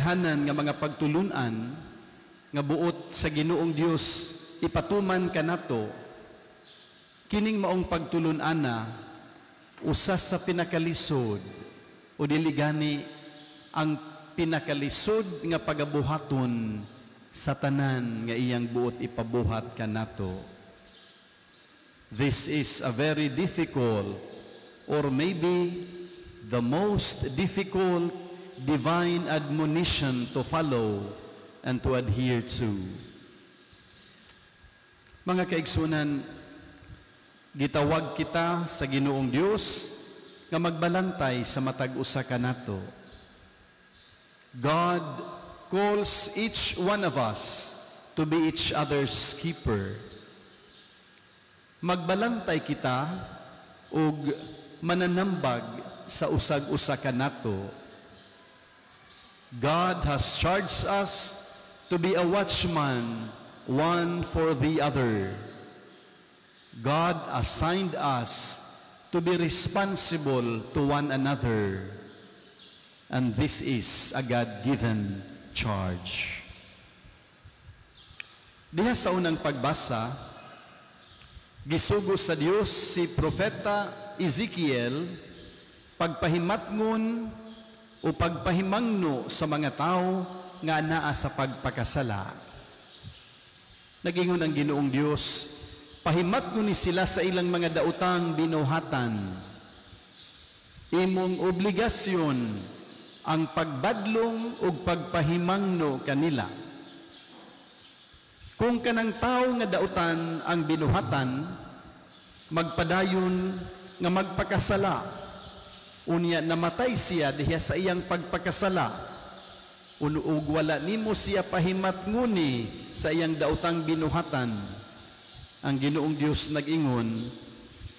kadaghanan nga mga pagtulunan nga buot sa Ginoong Dios ipatuman kanato, kining maong pagtulun-ana usa sa pinakalisod o dili gani ang pinakalisod nga pagabuhaton sa tanan nga iyang buot ipabuhat kanato. This is a very difficult or maybe the most difficult divine admonition to follow and to adhere to. Mga kaigsunan, gitawag kita sa Ginoong Dios nga magbalantay sa matag usa kanato. God calls each one of us to be each other's keeper. Magbalantay kita og mananambag sa usag-usa kanato. God has charged us to be a watchman one for the other. God assigned us to be responsible to one another. And this is a God-given charge. Diha sa unang pagbasa, gisugo sa Dios si Propeta Ezekiel pagpahimatngon o pagpahimangno sa mga tao nga naa sa pagpakasala. Nagingon ang Ginoong Dios, pahimatngon ni sila sa ilang mga daotang binuhatan. Imong obligasyon ang pagbadlong ug pagpahimangno kanila. Kung kanang tao nga dautan ang binuhatan, magpadayon nga magpakasala, unya namatay siya diha sa iyang pagpakasala, ug wala nimo siya pahimatnguni sa iyang daotang binuhatan, ang Ginoong Dios nag-ingon,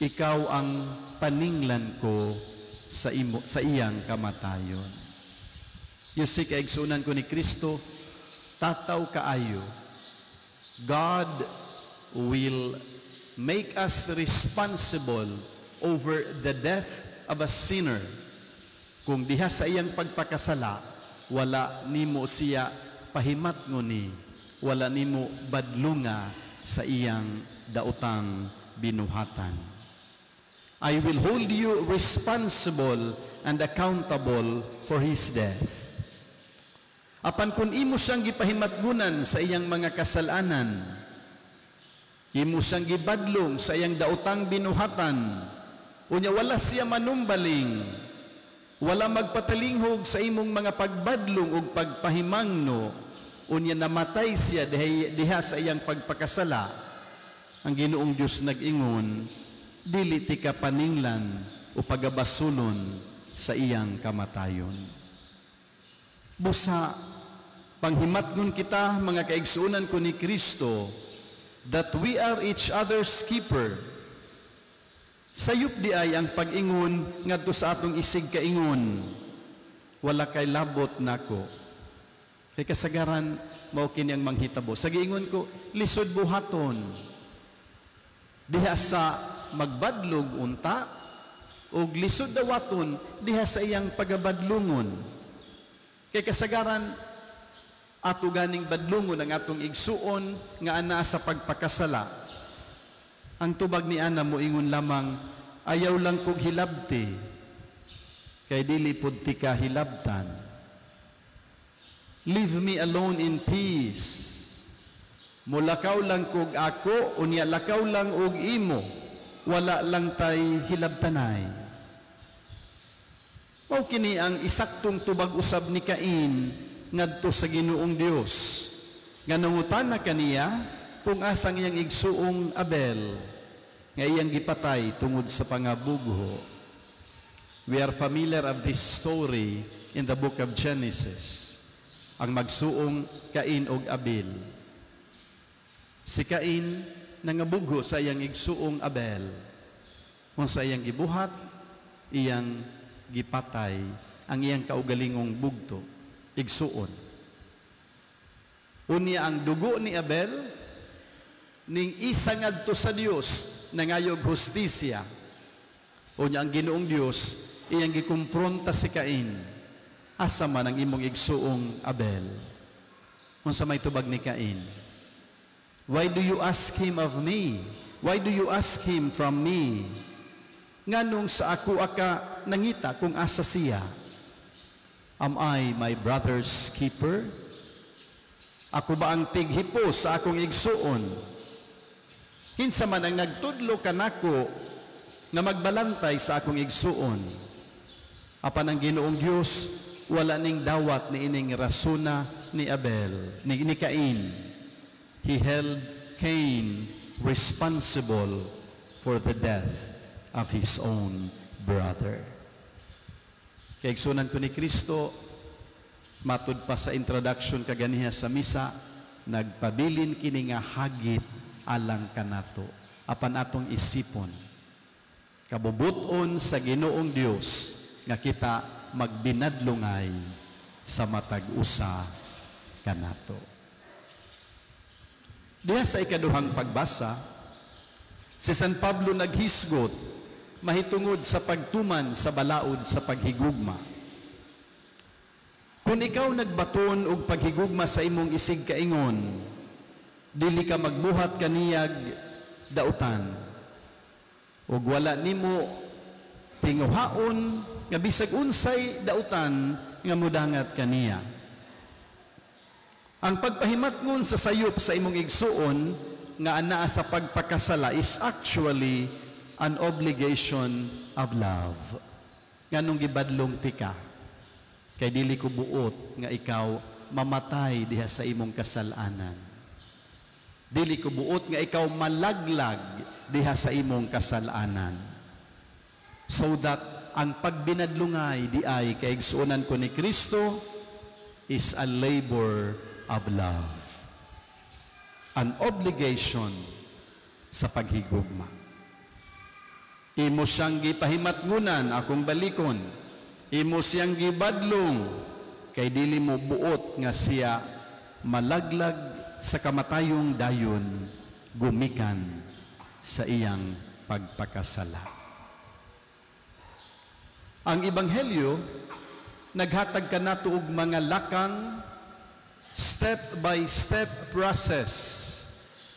ikaw ang paninglan ko sa iyang kamatayon. You see, kaigsunan ko ni Kristo, tataw kaayo. God will make us responsible over the death of a sinner kung diha sa iyang pagpakasala, wala nimo siya pahimatngoni, wala nimo badlunga sa iyang daotang binuhatan. I will hold you responsible and accountable for his death. Apan kung imo siyang gipahimatngunan sa iyang mga kasalanan, imo siyang gibadlong sa iyang daotang binuhatan, unya wala siya manumbaling, wala magpatalinghog sa imong mga pagbadlong ug pagpahimangno, unya namatay siya diha sa iyang pagpakasala, ang Ginoong Dios nag-ingon, dili tika paninglan o pagabasulon sa iyang kamatayon. Busa, panghimatngon kita, mga kaigsuonan ko ni Kristo, that we are each other's keeper. Sayop diay ang pag-ingon ngadto sa atong isig kaingon, "Wala kay labot nako." Kay kasagaran, mao kini ang manghitabo. Sa giingon ko, lisod buhaton. Diha sa magbadlog unta, ug lisod dawaton diha sa iyang pagabadlungon. Kay kasagaran, ato ganing badlungon ang atong igsuon nga anaa sa pagpakasala. Ang tubag ni ana moingon lamang, "Ayaw lang kog hilabti," kay dili pud tika hilabtan. "Leave me alone in peace. Mulakaw lang kog ako, unya lakaw lang og imo. Wala lang tay hilabtanay." Mao kini ang isaktong tubag usab ni Cain ngadto sa Ginoong Dios. Nga nangutana kaniya kung asang iyang igsuong Abel nga iyang gipatay tungod sa pangabugho. We are familiar of this story in the book of Genesis. Ang magsuong Cain og Abel. Si Cain nangabugho sa iyang igsuong Abel. Kung sa iyang gibuhat, iyang gipatay ang iyang kaugalingong bugto, igsuon. Unya ang dugo ni Abel ning isa ngadto sa Dios nangayog hustisya. Unya ang Ginoong Dios iyang gikumpronta si Cain. Asa man ang imong igsuong Abel?" Unsa may tubag ni Cain? "Why do you ask him of me? Why do you ask him from me?" Nganong sa ako ka nangita kung asa siya? "Am I my brother's keeper?" Ako ba ang tighipo sa akong igsuon? Kinsa man ang nagtudlo kanako nga magbalantay sa akong igsuon? Apan ang Ginoong Dios wala ning dawat ni ining rasuna ni Abel, ni Cain. He held Cain responsible for the death of his own brother. Kay igsunan ko ni Kristo, matud pa sa introduction kaganiha sa misa, nagpabilin kini nga hagit alang kanato. Apan atong isipon, kabubuton sa Ginoong Dios nga kita magbinadlungay sa matag usa kanato. Diha sa ikaduhang pagbasa, si San Pablo naghisgot mahitungod sa pagtuman sa balaod sa paghigugma. Kung ikaw nagbaton og paghigugma sa imong isig kaingon, dili ka magbuhat kaniyag dautan. Ug wala nimo tinguhaon nga bisag unsay dautan nga mudangat kaniya. Ang pagpahimatngon sa sayop sa imong igsuon nga anaa sa pagpakasala is actually an obligation of love. Nganong gibadlong tika? Kay dili ko buot nga ikaw mamatay diha sa imong kasalanan. Dili ko buot nga ikaw malaglag diha sa imong kasalanan. So that ang pagbinadlungay di ay kaigsuonan ko ni Kristo is a labor of love. An obligation sa paghigugma. Imo siyang gipahimatngunan, akong balikon. Imo siyang gibadlong kay dili mo buot nga siya malaglag sa kamatayong dayon gumikan sa iyang pagpakasala. Ang Ebanghelyo naghatag kanato og mga lakang, step by step process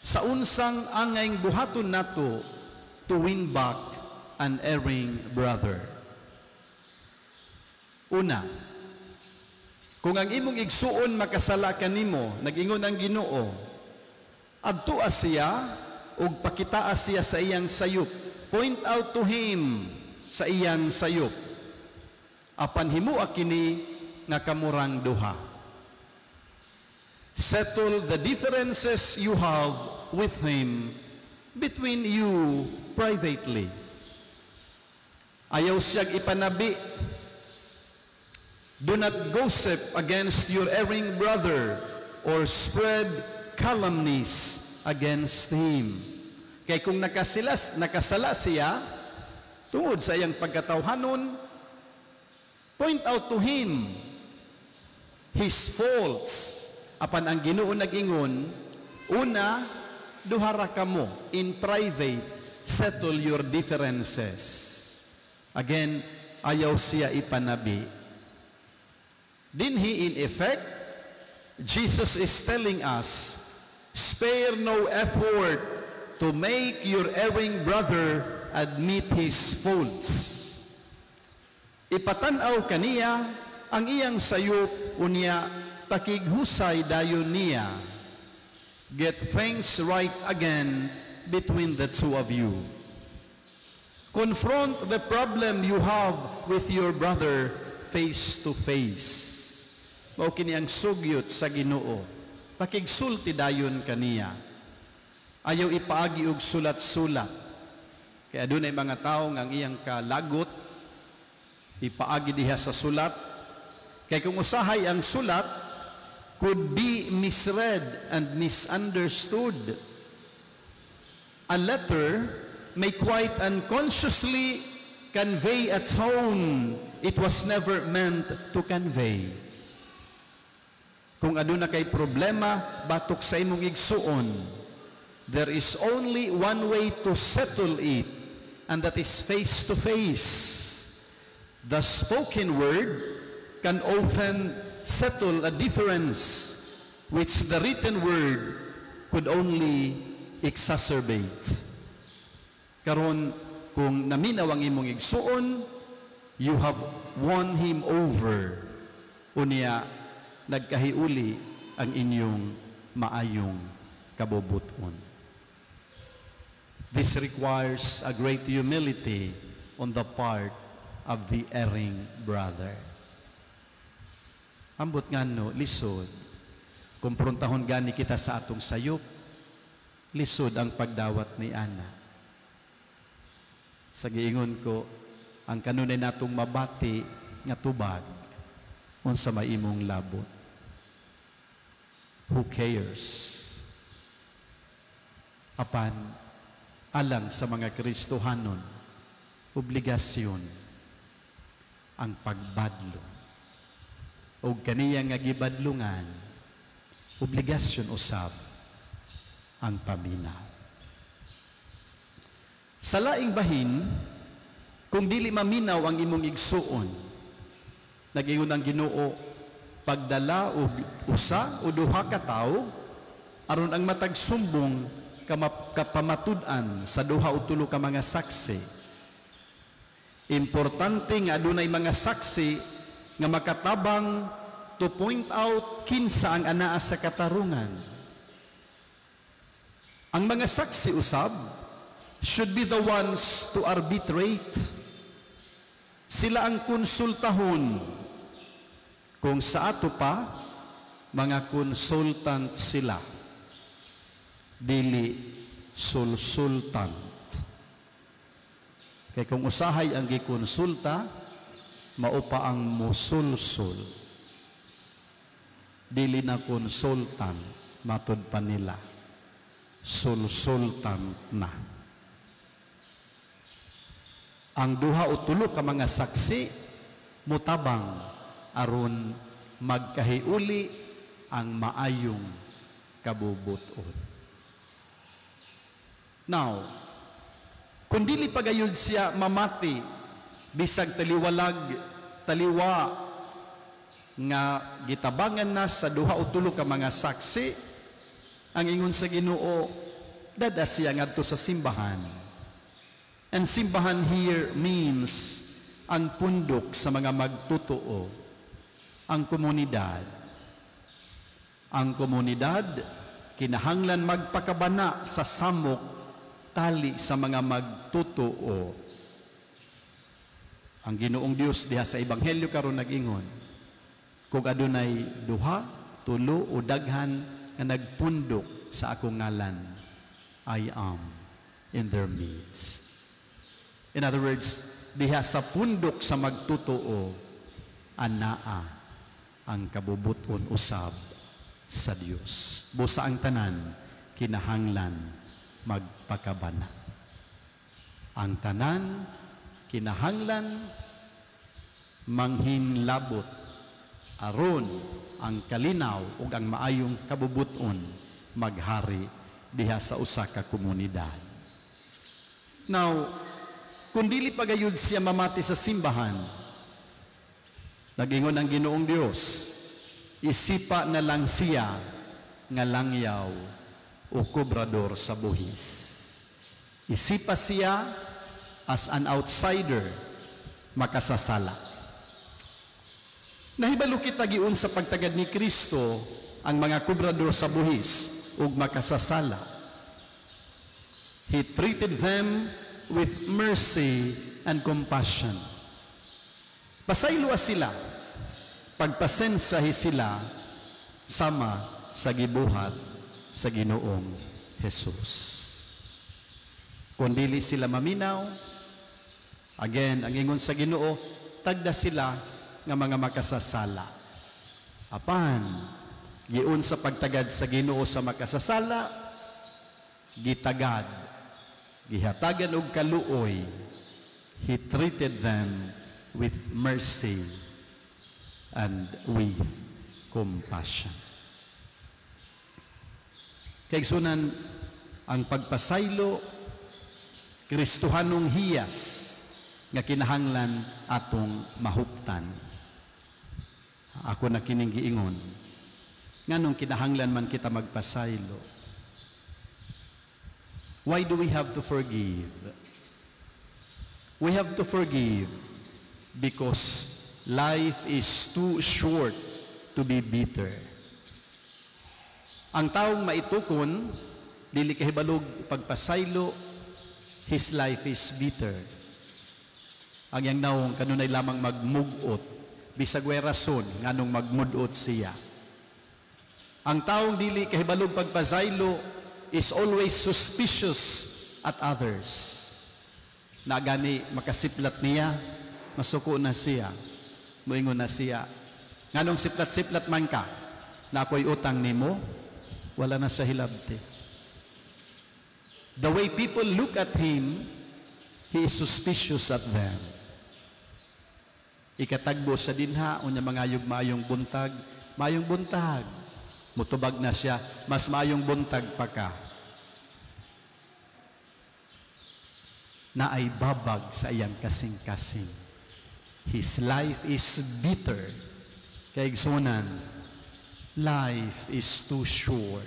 sa unsang angayng buhaton nato to win back an erring brother. Una, kung ang imong igsuon makasala kanimo, nag-ingon ang Ginoo, adtua siya ug pakitaa siya sa iyang sayop. Point out to him sa iyang sayop. Apan himua kini nga kamurang duha. Settle the differences you have with him between you privately. Ayaw siyang ipanabi. Do not gossip against your erring brother or spread calumnies against him. Kay kung nakasala siya, tungod sa iyang pagkatawhanon, point out to him his faults. Apan ang Ginoo nag-ingon, una, duha ra kamo in private, settle your differences. Again, ayaw siya ipanabi. Dinhi, in effect, Jesus is telling us, spare no effort to make your erring brother admit his faults. Ipatan-aw kaniya ang iyang sayop, unya pakighusay dayon niya. Get things right again between the two of you. Confront the problem you have with your brother face to face. Mao kini ang sugyot sa Ginoo. Pakigsulti dayon kaniya. Ayaw ipaagi og sulat-sulat. Kaya adunay mga tawo nga ang iyang kalagot ipaagi diha sa sulat. Kay kung usahay ang sulat could be misread and misunderstood. A letter may quite unconsciously convey a tone it was never meant to convey. Kung aduna kay problema batok sa imong igsuon, there is only one way to settle it, and that is face to face. The spoken word can often settle a difference which the written word could only exacerbate. Karon, kung naminaw ang imong igsuon, you have won him over. Unya, nagkahiuli ang inyong maayong kabubuton. This requires a great humility on the part of the erring brother. Ambot ngano, lisod. Kumpruntahon gani kita sa atong sayop, lisod ang pagdawat ni ana. Sa giingon ko, ang kanunay natong mabati nga tubag, unsa may imong labot. Who cares? Apan, alang sa mga Kristohanon, obligasyon ang pagbadlong. O kaniya nga gibadlungan, obligasyon usab ang paminaw. Sa laing bahin, kung dili maminaw ang imong igsuon, nag-ingon ang Ginoo, pagdala og usa o duha ka tawo aron ang matag sumbong kapamatud-an sa duha o tulo ka mga saksi. Importante nga adunay mga saksi nga makatabang to point out kinsa ang anaa sa katarungan. Ang mga saksi usab should be the ones to arbitrate. Sila ang konsultahon. Kung sa ato pa, mga consultant sila. Dili sulsultant. Kay kung usahay ang gikonsulta, mao pa ang musulsul. Dili na consultant, matud pa nila. Sulsultant na. Ang duha o tulo ka mga saksi mutabang aron magkahiuli ang maayong kabubuton. Now, kung dili pagayod siya mamati, bisag taliwalag, taliwa nga gitabangan na sa duha o tulo ka mga saksi, ang ingon sa Ginoo, dad-a siya ngadto sa simbahan. And simbahan here means ang pundok sa mga magtotoo, ang komunidad. Ang komunidad, kinahanglan magpakabana sa samok tali sa mga magtotoo. Ang Ginoong Dios diha sa Ebanghelyo karon nag-ingon, kung adunay duha, tulo o daghan nga nagpundok sa akong ngalan, I am in their midst. In other words, diha sa pundok sa magtotoo, anaa ang kabubuton usab sa Dios. Busa ang tanan, kinahanglan magpakabana. Ang tanan, kinahanglan manghinlabot aron ang kalinaw ug ang maayong kabubuton maghari diha sa usa ka komunidad. Now, kung dili pagayod siya mamati sa simbahan, nag-ingon ang Ginoong Dios, isipa na lang siya nga langyaw o kobrador sa buhis. Isipa siya as an outsider, makasasala. Nahibalo kita giun sa pagtagad ni Kristo ang mga kobrador sa buhis ug makasasala. He treated them with mercy and compassion. Pasayloa sila, pagpasensahi sila sama sa gibuhat sa Ginoong Jesus. Kung dili sila maminaw, again, ang ingon sa Ginoo, tagda sila nga mga makasasala. Apan, giun sa pagtagad sa Ginoo sa makasasala, gitagad, gihatagan og kaluoy, he treated them with mercy and with compassion. Kaigsunan, ang pagpasaylo, Kristohanong hiyas nga kinahanglan atong mahuptan. Ako na kining giingon. Nganong kinahanglan man kita magpasaylo? Why do we have to forgive? We have to forgive because life is too short to be bitter. Ang taong maitukon, dili kahibalog pagpasaylo, his life is bitter. Ang iyang nawong kanunay lamang magmugot, bisag way rason nganong magmudot siya. Ang taong dili kahibalog pagpasaylo is always suspicious at others. Na gani makasiplat niya, masuko na siya, muingon na siya, "Nganong siplat-siplat man ka, na ako'y utang nimo?" Wala na siya hilabti. The way people look at him, he is suspicious at them. Ikatagbo sa dinha, unya mangayog maayong buntag, "Maayong buntag." Mutubag na siya, "Mas maayong buntag pa ka." Naay babag sa iyang kasing-kasing. His life is bitter. Kay igsunan, life is too short.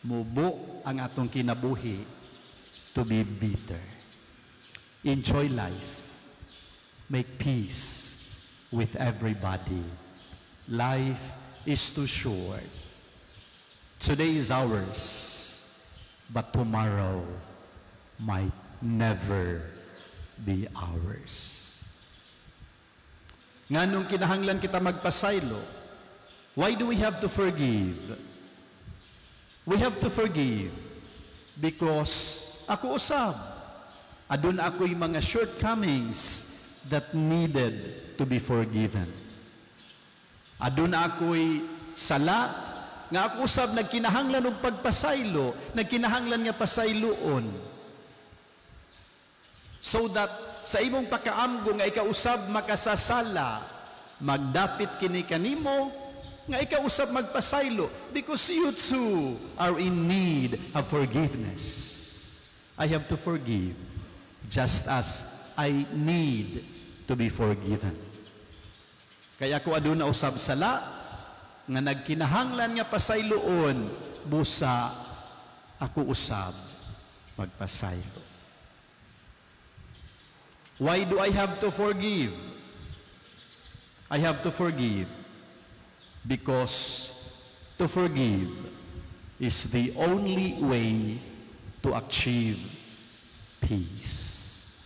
Mubo ang atong kinabuhi to be bitter. Enjoy life. Make peace with everybody. Life is too short. Today is ours, but tomorrow might never be ours. Nganong kinahanglan kita magpasaylo? Why do we have to forgive? We have to forgive because ako usab, aduna ako'y mga shortcomings that needed to be forgiven. Aduna ako'y sala nga ako usab nagkinahanglan og pagpasaylo, nagkinahanglan nga pasayloon. So that sa imong pakaamgo nga ikaw usab makasasala, magdapit kini kanimo nga ikaw usab magpasaylo because you too are in need of forgiveness. I have to forgive just as I need to be forgiven. Kaya ako aduna usab sala nga nagkinahanglan nga pasayloon, busa ako usab magpasaylo. Why do I have to forgive? I have to forgive because to forgive is the only way to achieve peace.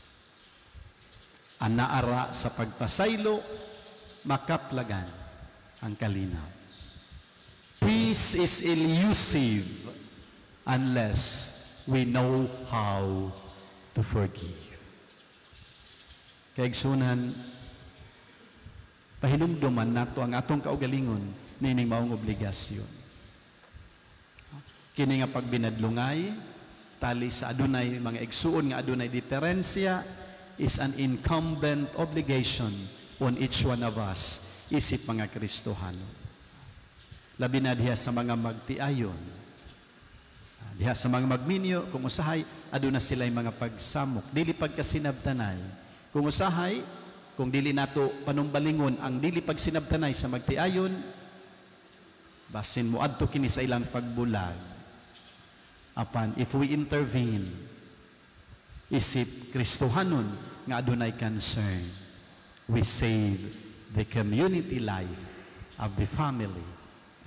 Anaara sa pagpasaylo, makaplagan ang kalinaw. Peace is elusive unless we know how to forgive. Kay igsunan, pahinumduman nato ang atong kaugalingon nining maong obligasyon. Kini nga pagbinadlungay, tali sa adunay mga igsuon nga adunay diferensya, is an incumbent obligation on each one of us isip mga Kristohano. Labi na diha sa mga magtiayon, diha sa mga magminyo, kung usahay, aduna sila'y mga pagsamok. Dili pagkasinabtanay. Kung usahay, kung dili nato panumbalingon ang dili pagsinabtanay sa magtiayon, basin mo adto kini sa ilang pagbulag. Apan if we intervene, isip Kristohanon nga adunay concern, we save the community life of the family.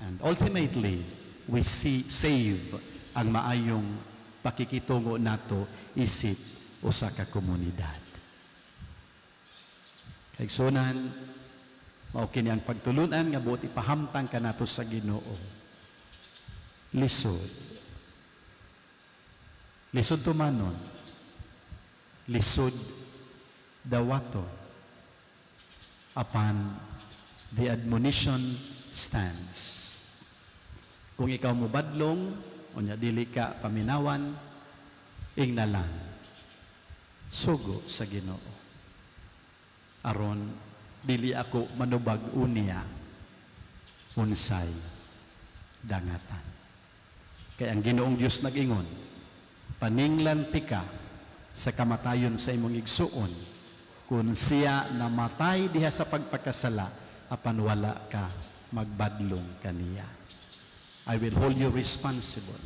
And ultimately, we save ang maayong pakikitungo nato isip usa ka komunidad. Kaigsunan, mao kini ang pagtulunan nga buot ipahamtang kanato sa Ginoo. Lisod. Lisod tumanon. Lisod dawaton. Apan the admonition stands. Kung ikaw mobadlong, unya dili ka paminawan, ingna lang, sugo sa Ginoo. Aron dili ako manubag unya unsay dangatan. Kay ang Ginoong Dios nag-ingon, paninglan tika sa kamatayon sa imong igsuon, kung siya namatay diha sa pagpakasala, apan wala ka magbadlong kaniya, I will hold you responsible.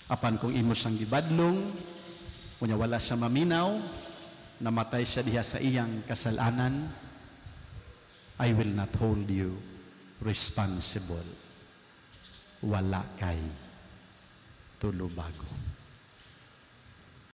Apan kung imo siyang gibadlong, kunya wala siya maminaw, namatay siya diha sa iyang kasalanan, I will not hold you responsible. Wala kay tulubago.